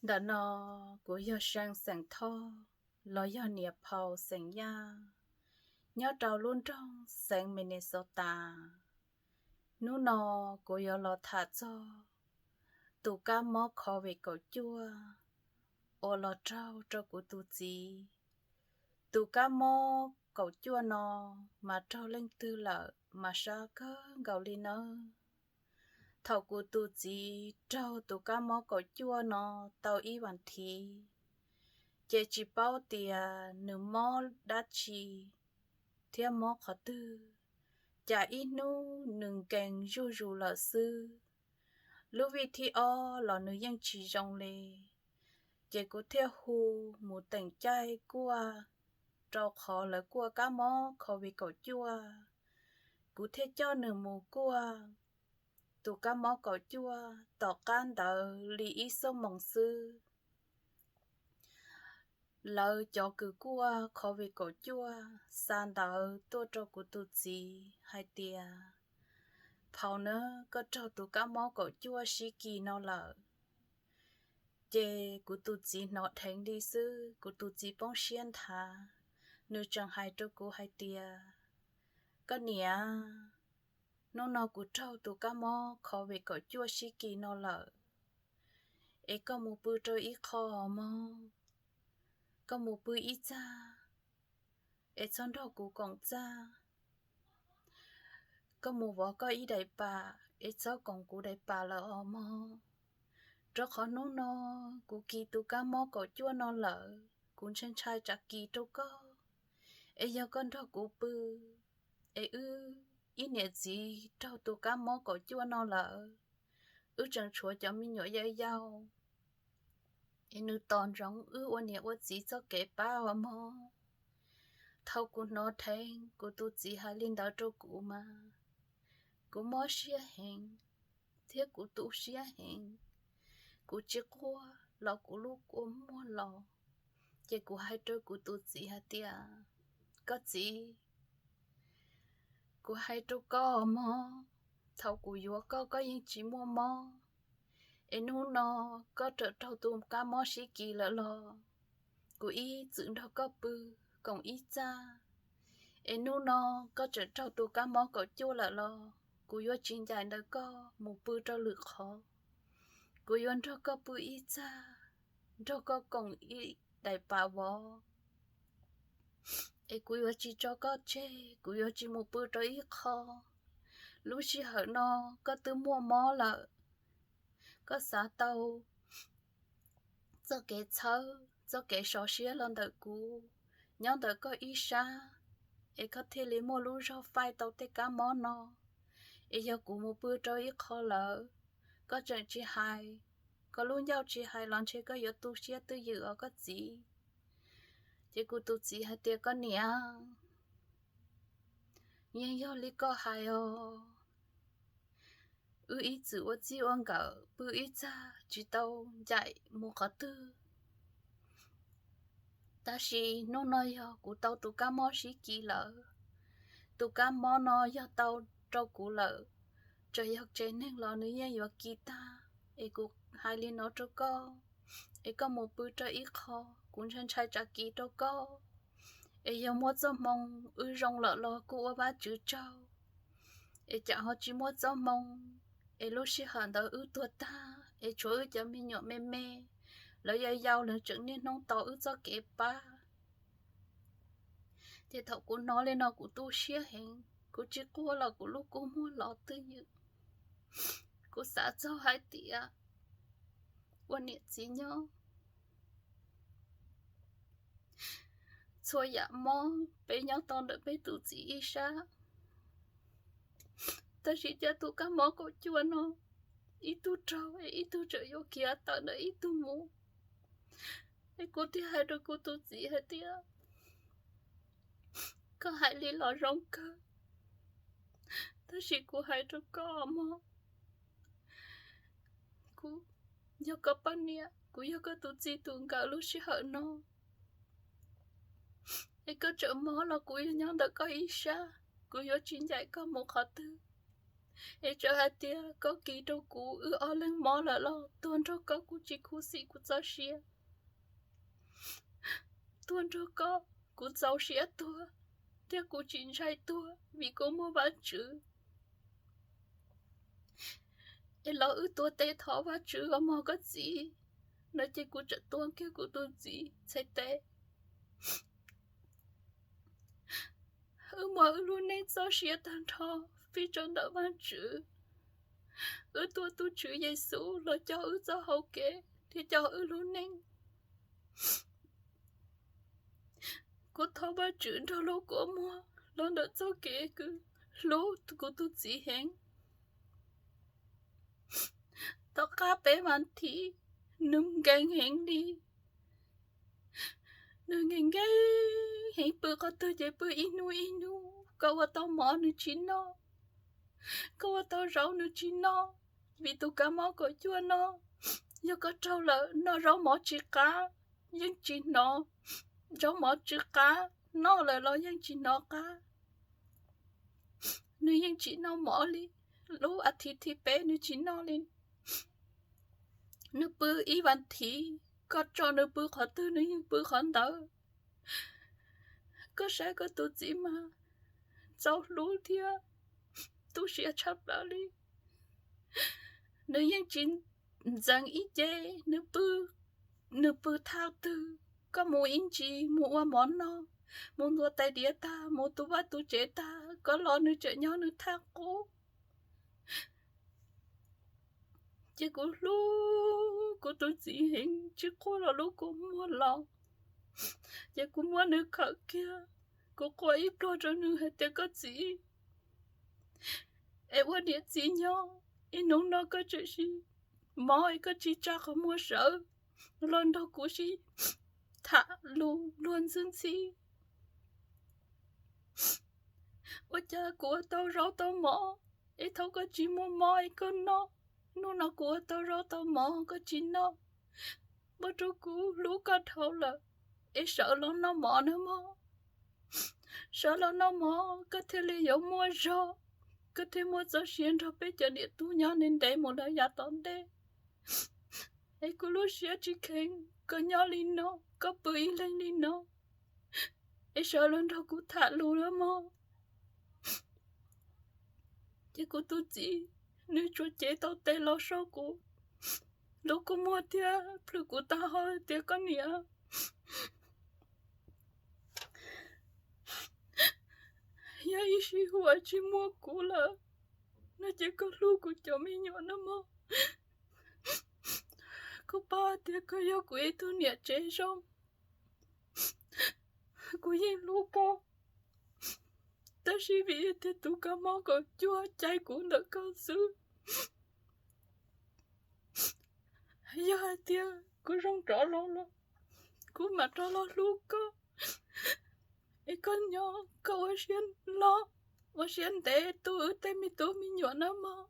Ntawm no kuv yog See xeem Thoj los yog niam phauj xeem Yaj, nyob rau lub nroog xeev Minnesota. Hnub no kuv yuav los tham txog tus kab mob COVID kaum cuaj uas los raug rau kuv tus txiv. Tus kab mob kaum cuaj no mas raug leej twg lawm mas sab kawg nkaus li nawb. Thaum kuv tus txiv raug tus kab mob kaum cuaj no tau ib vas thiv, ces tsis paub tias nws mob dab tsi thiab mob qhov twg, cas ib hnub nws nkees zuj zus lawm xwb. Lub vij thib ob los nws yeej tsis zoo li. Ces kuv thiaj hu mus teem caij kuaj, rau qhov lawv kuaj kab mob COVID kaum cuaj. Kuv thiaj coj nws mus kuaj tus kab mob kaum cuaj. Tom qab ntawd li ib xuab moos xwb, lawv cov kws kuaj COVID kaum cuaj xa ntawv tuaj rau kuv tus txiv hais tias, Phauj na, koj raug tus kab mob kaum cuaj sib kis no lawm. Ces kuv tus txiv hnov dheev li xwb, kuv tus txiv poob siab nthav. Nws tseem hais rau kuv hais tias, Koj niam, hnub no kuv raug tus kab mob COVID kaum cuaj sib kis no lawm, es koj mus pw rau ib qho mog. Koj mus pw ib txaj, es txhob nrog kuv koom txaj. Koj mus vov koj ib daim pam, es txhob koom kuv daim pam lawm os mog. Rau qhov hnub no kuv kis tus kab mob kaum cuaj no lawm, kuv ntshai ntshai tsam kis rau koj, es yog koj nrog kuv pw, es wb ib niam txiv raug tus kab mob kaum cuaj no lawm, wb tseem tshuav cov me nyuam yau yau, es nws tos ntsoov wb ua niam ua txiv txoj kev pab os mog. Thaum kuv hnov dheev kuv tus txiv hais li ntawd rau kuv mas, kuv mob siab heev, thiab kuv tu siab heev. Kuv tsis quaj los kuv lub kua muag los. Ces kuv hais rau kuv tus txiv hais tias, Koj txiv, kuv hais rau koj mog, thaum kuv yuav koj koj yeej tsis muaj mob, es hnub no koj txawm raug tus kab mob sib kis lawm los kuv ib txwm nrog koj pw koom ib txaj. Es hnub no koj txawm raug tus kab mob kaum cuaj lawm los kuv yuav tsis ncaim ntawm koj mus pw rau lwm qhov. Kuv yuav nrog koj pw ib txaj, nrog koj koom ib daim pam vov. Es kuv yuav tsis tso koj tseg, kuv yuav tsis mus pw rau ib qho. Lub sij hawm no koj twb muaj mob lawm, koj xav tau txoj kev txhawb, txoj kev sov siab los ntawm kuv, nyob ntawm koj ib sab, es koj thiaj li muaj lub zog faij tau tej kab mob no. Es yog kuv mus pw rau ib qho lawm, koj tseem tsis hais, koj lub ncauj tsis hais los ntshe koj yuav tu siab twj ywm os koj txiv. Ces kuv tus txiv hais tias, Koj niam, yeej yog li koj hais os. Wb ib txwm ua txij ua nkawm pw ib txaj tsis tau ncaim mus qhov twg. Tab sis hnub no yog kuv tau tus kab mob sib kis lawm. Tus kab mob no yog tau rau kuv lawm, txawm yog tsev neeg los nws yeej yuav kis tag. Es kuv hais li no rau koj, es koj mus pw rau ib qho, kuv ntshai ntshai tsam kis rau koj. Es yog muaj txoj hmoo wb zoo lawm los kuj ua Vajtswv tsaug, es tsam ho tsis muaj txoj hmoo, es lub sij hawm ntawd wb tuag tag es tshuav wb cov me nyuam me me, lawv yau yau lawv tseem niaj hnub tos wb txoj kev pab. Ces thaum kuv hnov li no kuv tu siab heev, kuv tsis quaj los kuv lub kua muag los twj ywm. Kuv xav txog hais tias ua niam txiv nyob, txhua yam mob peb nyob tau ntawm peb tus txiv ib sab, tab sis cas tus kab mob kaum cuaj no ib tug raug es ib tug tseem yuav khiav tawm ntawm ib tug mus. Es kuv thiaj hais rau kuv tus txiv hais tias, Koj hais li los zoo kawg, tab sis kuv hais rau koj mog, kuv yog koj poj niam, kuv yog koj tus txij tus nkawm lub sij hawm no, es koj tseem mob los kuv yuav nyob ntawm koj ib sab, kuv yuav tsis ncaim koj mus qhov twg. Es txawm hais tias koj kis rau kuv wb ob leeg mob lawm los tuag nrog koj kuv tsis khuv xim kuv txoj sia. Tuag nrog koj kuv txaus siab tuag, thiab kuv tsis ntshai tuag vim kuv muaj Vajtswv. Es los wb tuav tes thov Vajtswv os mog koj txiv. No ces kuv txawm tuav kiag kuv tus txiv txhais tes. Wb muab wb lub neej txoj sia tag nrho fij rau ntawm Vajtswv. Wb tuav tus Tswv Yexus los coj wb txoj hau kev thiab coj wb lub neej. Kuv thov Vajtswv nrog lub kua muag los ntawm txoj kev kws hlub kuv tus txiv heev. Tom qab peb vas thiv, nws nkees heev li. Nws nkees nkees heev, pw qhov twg ces pw ib hnub ib hnub. Koj ua tau mov nws tsis noj, koj ua tau zaub nws tsis noj, vim tus kab mob kaum cuaj no, yog koj raug lawm noj zaub mov tsis qab, yeej tsis hnov, zaub mov tsis qab, noj lawm los yeej tsis hnov qab. Nws yeej tsis noj mov li, lub as thiv thib peb nws tsis noj li. Nws pw ib vas thiv, koj tso nws pw qhov twg nws yeej pw qhov ntawd. Koj saib koj tus txiv mas txaus hlub thiab tu siab tshaj plaws li. Nws yeej tsis ntxeev ib ce, nws pw, nws pw thaj twg, koj mus ib ntsis mus ua mov noj, mus ntuav tais diav tag, mus tu vaj tu tsev tag, koj los nws tseem nyob nws thaj qub. Ces kuv hlub kuv tus txiv heev tsis quaj los lub kua muag los. Ces kuv muab nws khawm kiag, kuv quaj ib pliag rau nws hais tias koj txiv, es ua niam txiv nyob ib hnub no koj tseem sib mob es koj tsis tsa qhov muag sawv los nrog kuv sib tham lus luag ntxhi ntxhi. Ua cas kuv ua tau zaub tau mov es thaum koj tsis muaj mob es koj noj, hnub no kuv ua tau zaub tau mov koj tsis noj. Ua rau kuv hlub koj dhau lawm, es sawv los noj mov nawb mog. Sawv los noj mov koj thiaj li yuav muaj zog, koj thiaj muaj txoj sia nrog peb cov niam tub nyob ntev ntev mus lawm yav tom ntej. Es kuv lub siab tsis kheev koj nyob li no, koj pw ib leeg li no, es sawv los nrog kuv tham lus nawb mog. Ces kuv tus txiv nws tsuas cev tau tes los so kuv lub kua muag thiab plhws kuv taub hau tias koj niam, yog ib sij huam tsis muaj kuv lawm no ces koj hlub kuv cov me nyuam nawb mog. Kuv paub hais tias koj yog kuv ib tug niam tsev zoo, kuv yeej hlub koj, tab sis vim tias tus kab mob kaum cuaj cais kuv ntawm koj xwb. Yog hais tias kuv zoo rov los los kuv mam rov los hlub koj, es koj nyob koj ua siab loj ua siab ntev tu wb tej me tub me nyuam nawb mog.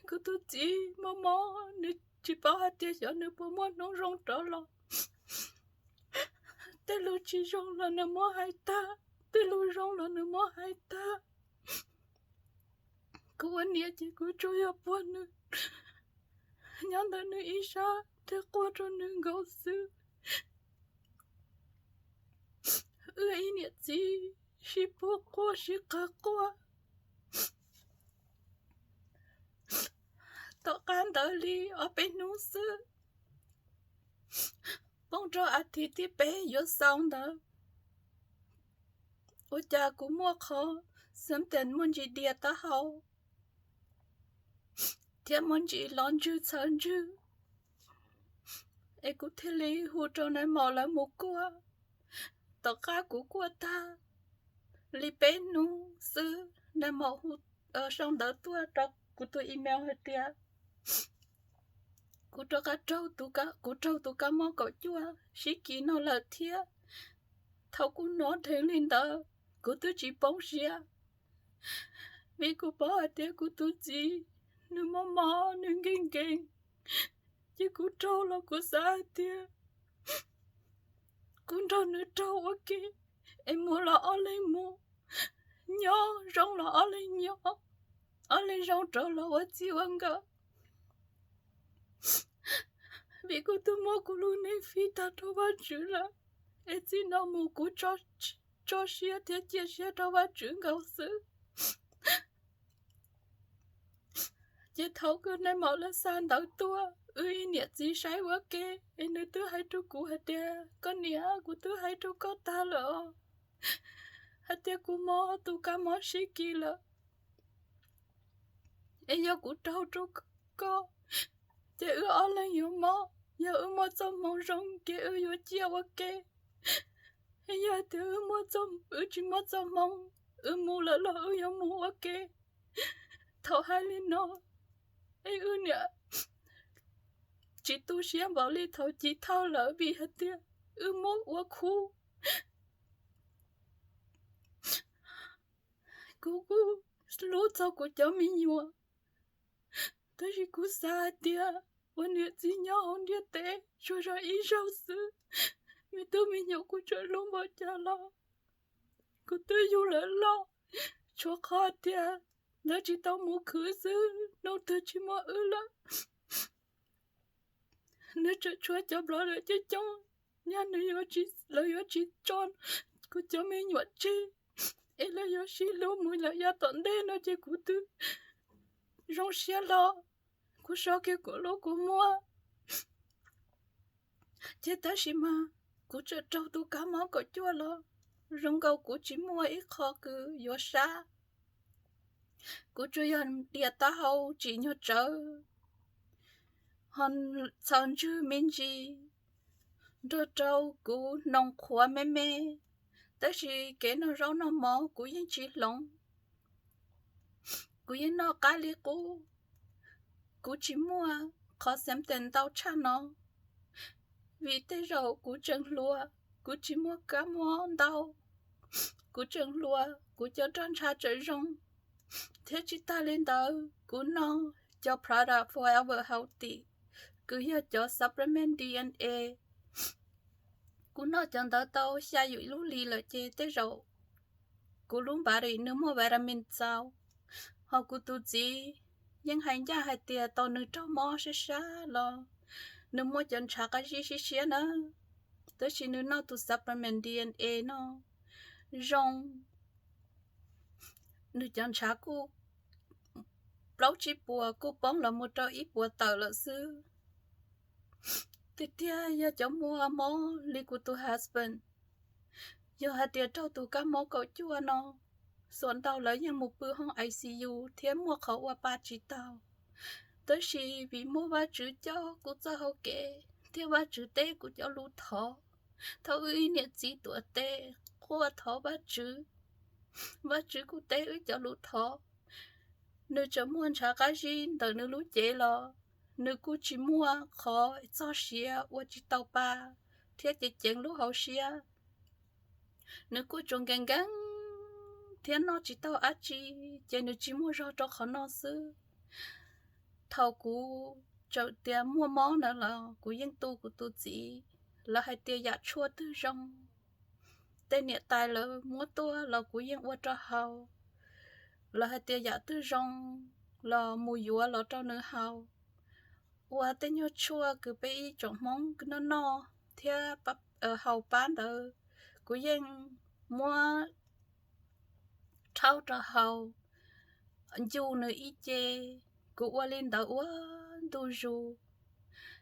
Kuv tus txiv mob mob nws tsis paub hais tias xyov nws puas muaj hnub zoo rov los. Tej lus tsis zoo los nws muab hais tag, tej lus zoo los nws muab hais tag. Kuv ua niam ces kuv tsuas yog puag nws, nyob ntawm nws ib sab thiab quaj rau nws nkaus xwb. Wb ib niam txiv sib puag quaj sib qawg quaj. Tom qab ntawd li ob peb hnub xwb, poob rau as thiv thib peb yuav xaus ntawd, ua cas kuv muaj qhov xeeb tias muaj ntsis dias taub hau thiab muaj ntsis los ntswg txhawv ntswg, es kuv thiaj li hu rau nais maum lawv mus kuaj. Tom qab kuv kuaj tag li peb hnub xwb, nais maum hu, sau ntawv tuaj rau kuv tus email hais tias kuv rov qab raug, kuv raug tus kab mob kaum cuaj sib kis no lawm thiab. Thaum kuv hnov dheev li ntawd kuv twb tsis poob siab, vim kuv paub hais tias kuv tus txiv nws mob mob nws nkees nkees, ces kuv raug los kuv xav hais tias kuv nrog nws raug ua ke, es mus los ob leeg mus, nyob zoo los ob leeg nyob. ob leeg zoo rov los ua txij ua nkawm, vim kuv twb muab kuv lub neej fij tag rau Vajtswv lawm, es txij no mus kuv tso siab thiab cia siab rau Vajtswv nkaus xwb. Ces thaum kws nais maum Laj Xas ntawd tuaj, wb ib niam txiv saib ua ke, es nws twb hais rau kuv hais tias, koj niam, kuv twb hais rau koj tag lawm os, hais tias kuv mob tus kab mob sib kis lawm, es yog kuv raug rau koj, ces wb ob leeg yuav mob. Yog wb muaj txoj hmoo zoo ces wb yuav ciaj ua ke, es yog tias wb tsis muaj txoj hmoo, wb mus lawm los wb yuav mus ua ke. Thaum hais li no, es wb niam tsis tu siab npaum li thaum chiv thawj lawm, vim hais tias wb muab ua khub. Kuv kuj hlub txog kuv cov me nyuam, tab sis kuv xav hais tias ua niam txiv nyob hauv ntiaj teb tsuas yog ib zaug xwb, me tub me nyuam kuv tseem hlub npaum cas los kuv twb yug lawv loj, tshuav qhov tias lawv tsis tau mus khwv xwb, hnub twg tsis muaj wb lawm, nws tseem tshuav cov brother coob coob, yog nws, lawv yuav tsis tso kuv cov me nyuam tseg, es lawv yuav sib hlub mus lawm yav tom ntej no ces kuv twb zoo siab los, kuv so kiag kuv lub kua muag. Ces tab sis mas kuv tseem raug tus kab mob kaum cuaj los, zoo nkaus kuv tsis muaj ib qho kws yuav sab. Kuv tsuas yog dias taub hau tsim nyuag tsawv, ho txhaws ntswg me ntsis, nrog rau kuv hnoos qhuav me me, tab sis kev noj zaub noj mov kuv yeej tsis hloov. Kuv yeej noj qab li qub. Kuv tsis muaj qhov symptom ntau tshaj no, vim tej zaum kuv tseem hluas, kuv tsis muaj kab mob ntau, kuv tseem hluas, kuv cov roj ntsha tseem zoo. Thiab tsis tag li ntawd, kuv noj cov product Forever Healthy, kws yog cov supplement D N A. Kuv noj cov ntawd tau xya yim lub hli lawm ces tej zaum kuv lub body nws muaj vitamin txaus. Ho kuv tus txiv yeej hais ncaj hais tias tau nws raug mob sab sab los nws muaj cov ntshav qab zib siab siab na, tab sis nws noj tus supplement D N A no zoo, nws cov ntshav kuj plaub tsib puas kuj poob los mus rau ib puas tawm lawm xwb. Tiag tiag yog cov muaj mob li kuv tus husband, yog hais tias raug tus kab mob kaum cuaj no, xuas ntau lawv yeej mus pw hoob I C U thiab muaj qhov ua pa tsis tau. Tab sis vim muaj Vajtswv coj kuv txoj hau kev thiab Vajtswv teb kuv cov lus thov, thaum wb ib niam txiv tuam tes quaj thov Vajtswv, Vajtswv kuj teb wb cov lus thov. Nws tseem muaj ntshav qab zib ntawm nws lub cev los nws kuj tsis muaj qhov txog siav ua tsis tau pa thiab ceev ceev lub hauv siab. Nws kuj tsuas nkees nkees thiab noj tsis tau dab tsi, ces nws tsis muaj zog rau qhov no xwb. Thaum kuv tseem tias muaj mob ntawd los kuv yeej tu kuv tus txiv, lawv hais tias yam tshuaj twg zoo, tej niam tais lawv muab tuaj los kuv yeej ua rau haus. Lawv hais tias yam twg zoo los mus yuav los rau nws haus. Ua tej nyuag tshuaj kws peb ib tsoom Hmoob noj noj thiab haus pab ntawd, kuv yeej muab rhaub rau haus, ncu nws ib ce. Kuv ua li ntawd ua ntu zus,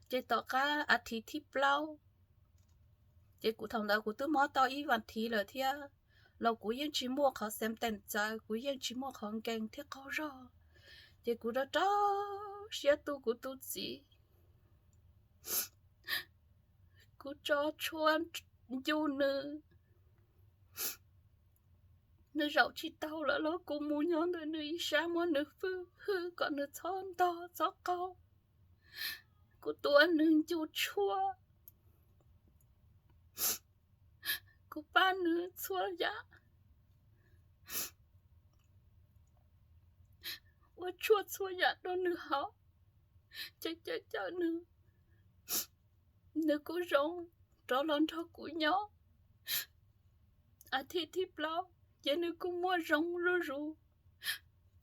ces tom qab a thiv thib plaub, ces kuv thaum ntawd kuv twb mob tau ib vas thiv lawm thiab, los kuv yeej tsis muaj qhov symptom txawv, kuv yeej tsis muaj qhov nkees thiab qaug zog. Ces kuv rau rau siab tu kuv tus txiv, kuv tso tshuaj ncu nws. Nws zaum tsis tau lawm los kuv mus nyob ntawm nws ib sab muab nws fwj hwj kom nws txhob ntog txhob qaug. Kuv tuav nws ncu tshuaj, kuv pab nws txhua yam, ua tshuaj txhua yam rau nws haus, ces cawm cawm nws, nws kuj zoo rov los nrog kuv nyob. A thiv thib plaub ces nws kuj muaj zoo zuj zus,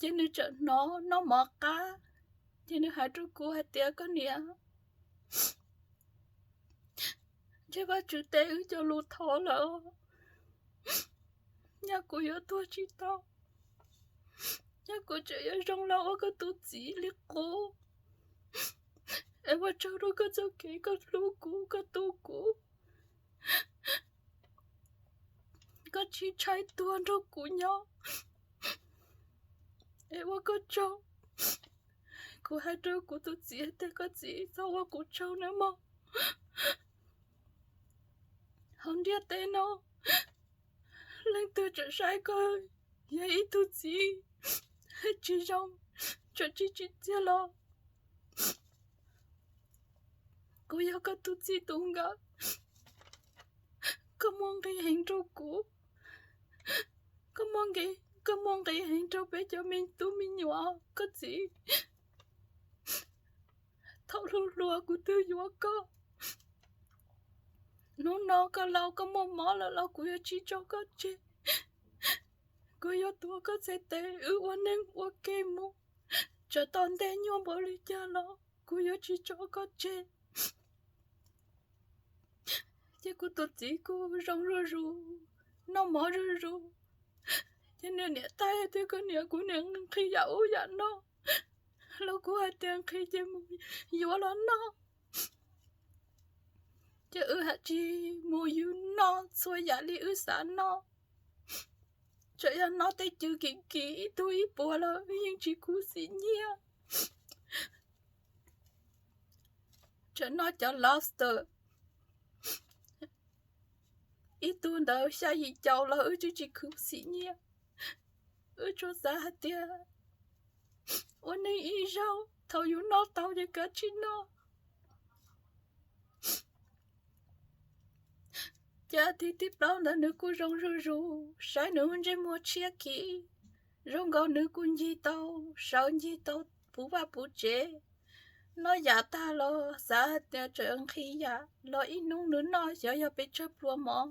Ces nws txawm hnov noj mov qab, ces nws hais rau kuv hais tias, koj niam, ntshe Vajtswv teb wb cov lus thov lawm, nyaj kuv yuav tuag tsis tau, nyaj kuv tseem yuav zoo los ua koj tus txiv li qub. Es ua tsaug rau koj txoj kev koj hlub kuv, koj tu kuv, koj tsis ntshai tuag nrog kuv nyob. Es ua koj tsaug. Kuv hais rau kuv tus txiv tias, koj txiv, txhob ua kuv tsaug nawb mog. Hauv ntiaj teb no, leej twg tseem saib koj yog ib tug txiv tsis zoo, tseem tsis tsim txiaj los, kuv yog koj tus txij tus nkawm. Koj muaj nqis heev rau kuv, koj muaj nqis, koj muaj nqis heev rau peb cov me tub me nyuam, koj txiv. Thaum hluas hluas kuv twb yuav koj. Hnub no koj laus koj muaj mob lawm los kuv yuav tsis tso koj tseg. Kuv yuav tuav koj txhais tes wb ua neej ua ke mus, txawm tom ntej nyuaj npaum li cas los kuv yuav tsis tso koj tseg. Ces kuv tus txiv kuj zoo zuj zus, noj mov zuj zus. Ces nws niam tais tias, koj niam, kuv niam nqhis yam ub yam no, los kuv hais tias nqhis ces mus yuav los noj. Ces wb haj tsis mus yuav noj txhua yam li wb xav noj. Txawm yog noj tej cw kim kim ib tug ib puas los wb yeej tsis khuv xim nyiaj. Txawm noj cov lobster ib tug ntawd xya yim caum los wb tsis khuv xim nyiaj. Wb tsuas xav hais tias ua neej ib zaug, thaum yus noj tau ces kav tsij noj. Ces a thiv thib plaub ntawd nws kuj zoo zuj zus, saib nws ntsej muag tshiab khiv, zoo nkaus nws kuj ncig tau sawv ncig tau puv vaj puv tsev. Noj yam tag los xav hais tias tseem nqhis yam los ib hnub nws noj xyov yog pes tsawg pluas mov,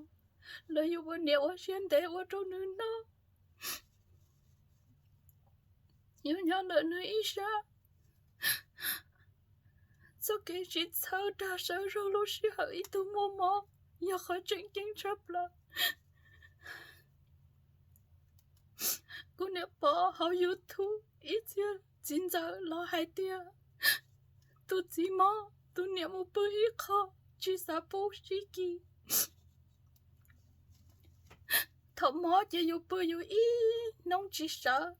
los yus ua niam ua siab ntev ua rau nws noj. Yus nyob ntawm nws ib sab. Txoj kev sib txhawb dag sawv zog lub sij hawm ib tug muaj mob yog qhov tseem ceeb tshaj plaws. Kuv niam pom hauv YouTube ib txhia txiv ntxawm los hais tias tus txiv mob, tus niam mus pw ib qho, tsis xav pub sib kis. Thaum mob ces yus pw yus ib hnub tsis sawv,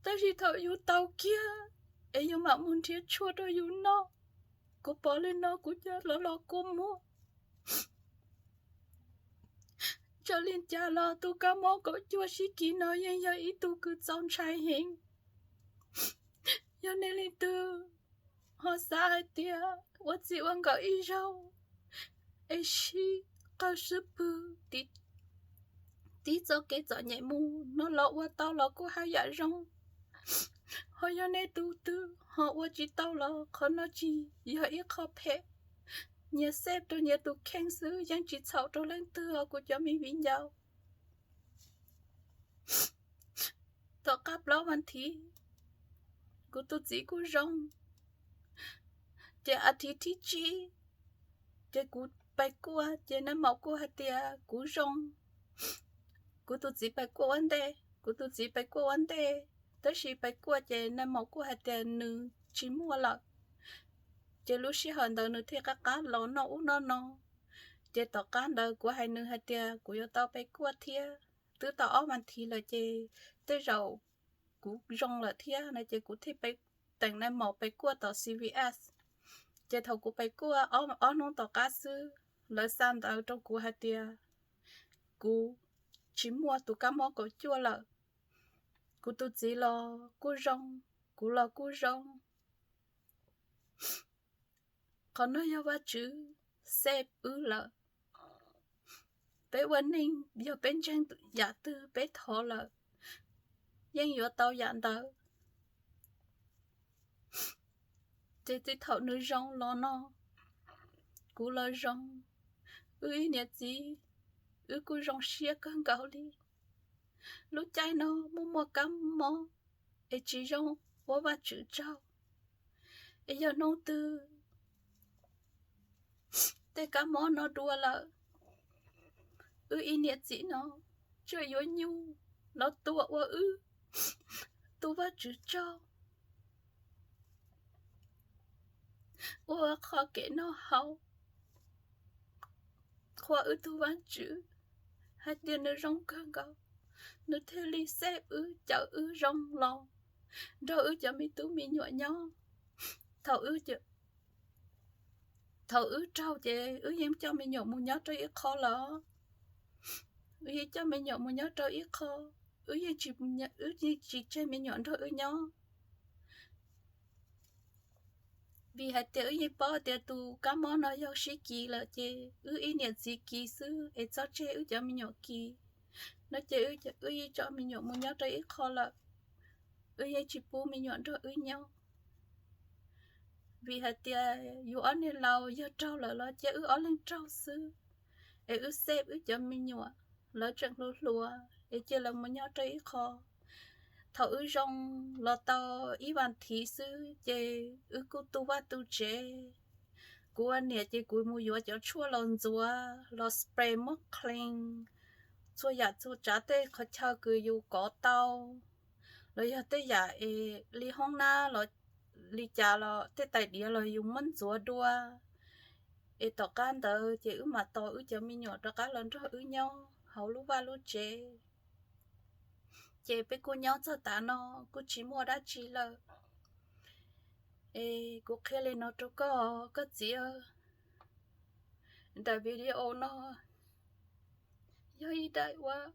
tab sis thaum yus tau kiag es yus mam mus nrhiav tshuaj rau yus noj. Kuv pom li no kuv cia li los kua muag. Txawm li cas los tus kab mob kaum cuaj sib kis no yeej yog ib tug kws txaus ntshai heev. Yog nej leej twg ho xav hais tias ua txij ua nkawm ib zaug es sib qawg sib pwg, tiv txoj kev txom nyem mus no los ua tau los kuj haj yam zoo. Ho yog nej tus twg ho ua tsis tau los qhov no tsis yog ib qho phem. Nyias xej rau nyias tus kheej xwb, yeej tsis txhaum rau leej twg os kuv cov me viv ncaus. Tom qab plaub vas thiv, kuv tus txiv kuj zoo, ces a thiv thib tsib, ces kuv pais kuaj ces nais maum kuj hais tias kuv zoo. Kuv tus txiv pais kuaj ua ntej, kuv tus txiv pais kuaj ua ntej, tab sis pais kuaj ces nais maum kuj hais tias nws tsis muaj lawm. Ces lub sij hawm ntawd nws thiaj qab qab los noj ub noj no. Ces tom qab ntawd kuv hais nws hais tias kuv yuav tau pais kuaj thiab, twb tau ob vas thiv lawm ces tej zaum kuv zoo lawm thiab no ces kuv thiaj pais, teem nais maum pais kuaj tom C V S. Ces thaum kuv pais kuaj ob hnub tom qab xwb, lawv xa ntawv rau kuv hais tias kuv tsis muaj tus kab mob kaum cuaj lawm. Kuv tus txiv los kuj zoo, kuv los kuj zoo. Qhov no yog Vajtswv save wb lawm. Peb ua neej yog peb ntseeg yam twg peb thov lawm yeej yuav tau yam ntawd. Ces txij thaum nws zoo los no, kuv los zoo, wb ib niam txiv, wb kuj zoo siab kawg nkaus li. Lub caij no muaj muaj kab mob es tsis zoo, ua Vajtswv tsaug. Es yog hnub twg tej kab mob no dua lawm, wb ib niam txiv no tseem yuav nyuj los tua ua wb tu Vajtswv tsaug, ua qhov kev noj haus, qhuas wb tug Vajtswv hais tias nws zoo kawg nkaus, nws thiaj li xeb wb, cawm wb zoo los nrog wb cov me tub me nyuam nyob. Thaum wb raug ces wb yeej coj me nyuam mus nyob rau ib qho lawm. Wb yeej coj me nyuam mus nyob rau ib qho, wb yeej tsis tseg me nyuam nrog wb nyob. Vim hais tias wb yeej paub tias tus kab mob no yog sib kis lawm ces wb ib niam txiv kis xwb es txhob tseg wb cov me nyuam kis no ces wb yeej tso me nyuam mus nyob rau ib qho lawm. Wb yeej tsis pub me nyuam nrog wb nyob. Vim hais tias yus ob niag laus yog raug lawm los cia wb ob leeg raug xwb, es wb xeb wb cov me nyuam, lawv tseem hluas hluas es cia lawv mus nyob rau ib qho. Thaum wb zoo los tau ib vas thiv xwb ces wb kuj tu vaj tu tsev. Kuv ua niam ces kuv mus yuav cov tshuaj los ntxuav, los spray muab clean txhua yam txhua tsav, tej qhov chaw kws yus kov tau los yog tej yam es li hoob nab los li cas los tej tais diav los yus muab ntxuav dua. Es tom qab ntawd ces wb mam tos wb cov me nyuam rov qab los nrog wb nyob hauv lub vaj lub tsev. Ces peb kuj nyob txog tav no kuj tsis muaj dab tsi lawm. Es kuv qhia li no rau koj, koj txiv, daim video no yog ib daim uas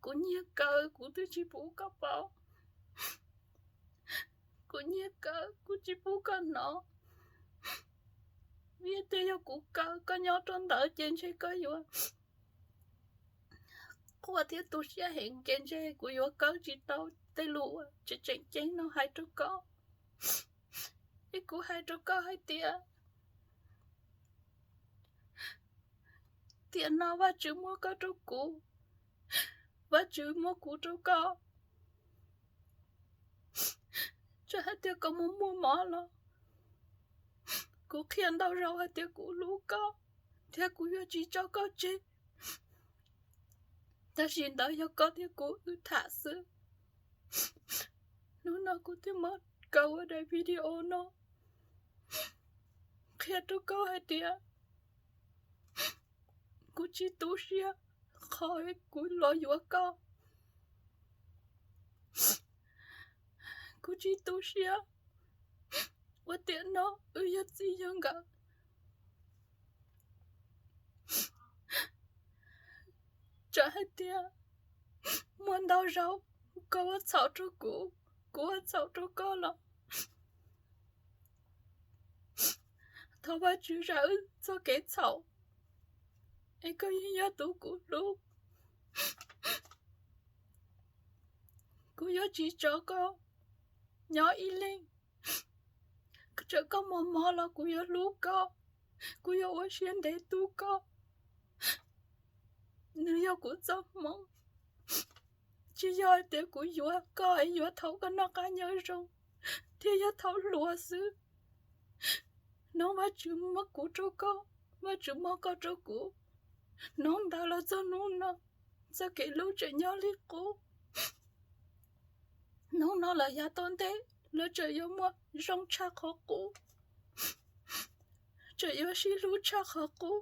kuv nyiag kawg, kuv twb tsis pub koj paub. Kuv nyiag kawg, kuv tsis pub koj hnov. Vim tias yog kuv kaw koj nyob rau ntawd ces ntshe koj yuav quaj thiab tu siab heev, ces ntshe kuv yuav kawb tsis tau tej lus uas tseem tseem ceeb no hais rau koj. Es kuv hais rau koj hais tias tiam no Vajtswv muab koj rau kuv, Vajtswv muab kuv rau koj. Txawm hais tias koj muaj muaj mob los kuv qhia ntau zaus hais tias kuv hlub koj thiab kuv yuav tsis tso koj tseg. Tab sis ntawd yog koj thiab kuv wb tham xwb. Hnub no kuv thiaj muab kaw ua daim video no qhia rau koj hais tias kuv tsis tu siab qhov kuv los yuav koj. Kuv tsis tu siab ua tiam no wb yog txij yog nkawm. Txawm hais tias muaj ntau zaus koj ua txhaum rau kuv, kuv ua txhaum rau koj los thov Vajtswv zam wb txoj kev txhaum, es koj yeej yog tus kuv hlub. Kuv yuav tsis tso koj nyob ib leeg. Txawm koj muaj mob los kuv yuav hlub koj, kuv yuav ua siab ntev tu koj. Nws yog kuv txoj hmoov, tsis yog hais tias kuv yuav koj es yuav thaum koj noj qab nyob zoo thiab yog thaum hluas xwb. Hnub Vajtswv muab kuv rau koj, Vajtswv muab koj rau kuv, hnub ntawd los txog hnub no txoj kev hlub tseem nyob li qub. Hnub no los yav tom ntej los tseem yuav muaj zoo tshaj qhov qub, tseem yuav sib hlub tshaj qhov qub.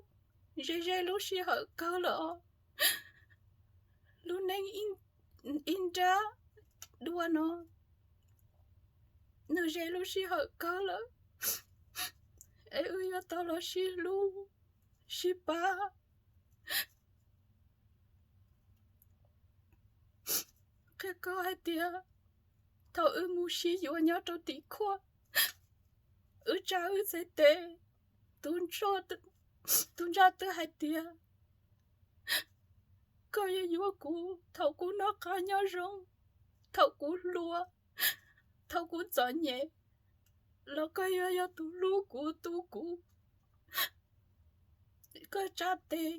Ze ze lub sij hawm kawg lawm os. Lub neej ib nrab dua no nws ze lub sij hawm kawg lawm, es wb yuav tau los sib hlub sib pab. Qhia koj hais tias thaum wb mus sib yuav nyob rau tim khuaj, wb tsa wb txhais tes, tus ntsaj twb hais tias koj yuav yuav kuv thaum kuv noj qab nyob zoo, thaum kuv hluas, thaum kuv txom nyem los koj yuav yog tus hlub kuv tu kuv. Koj tsa tes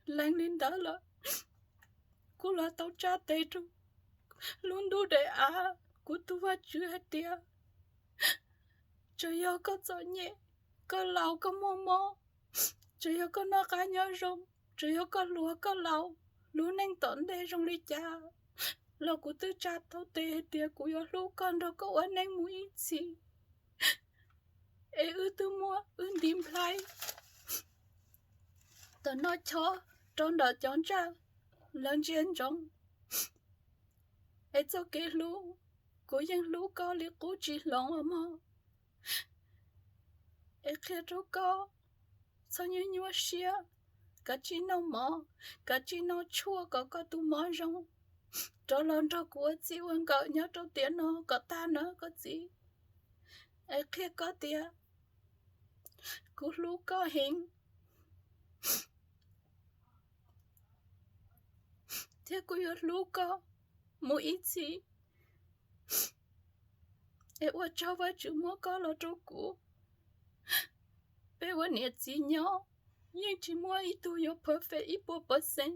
Leej li ntawd lawm, kuv los tau tsa tes rau lub ntuj daim av, kuv tus Vajtswv hais tias, tsuas yog koj txom nyem, koj laus koj muaj mob, tsuas yog koj noj qab nyob zoo, tsuas yog koj hluas koj laus, lub neej tom ntej zoo li cas los kuv twb tsa tau tes hais tias kuv yuav hlub koj nrog koj ua neej mus ib txhis. Es wb twb muab wb ntiv nplhaib tom noj chob rau ntawm cov ntsaj lawv ntsia ntsoov. Es txoj kev hlub, kuv yeej hlub koj li qub tsis hloov os mog. Es qhia rau koj, txhob nyuaj nyuaj siab, kav tsij noj mov, kav tsij noj tshuaj kom koj tus mob zoo, rov los nrog kuv ua txij ua nkawm nyob rau tiam no kom tag na koj txiv. Es qhia koj tias kuv hlub koj heev, thiab kuv yuav hlub koj mus ib txhis. Es ua tsaug Vajtswv muab koj los rau kuv. Peb ua niam txiv nyob, yeej tsis muaj ib tug yuav perfect ib puas percent.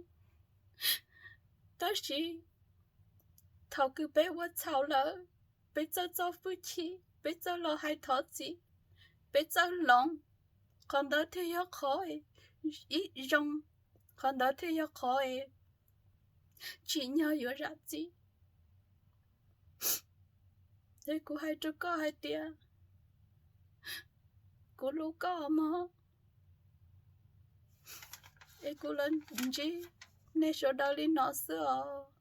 Tab sis thaum kws peb ua txhaum lawm, peb txawj txo hwj chim, peb txawj los hais thov txim, peb txawj hloov, qhov ntawd thiaj yog qhov zoo, qhov ntawd thiaj yog qhov tsim nyog yuav zam txim. Es kuv hais rau koj hais tias kuv hlub koj mog. Es kuv los ntsib nej sawv daws li no xwb os.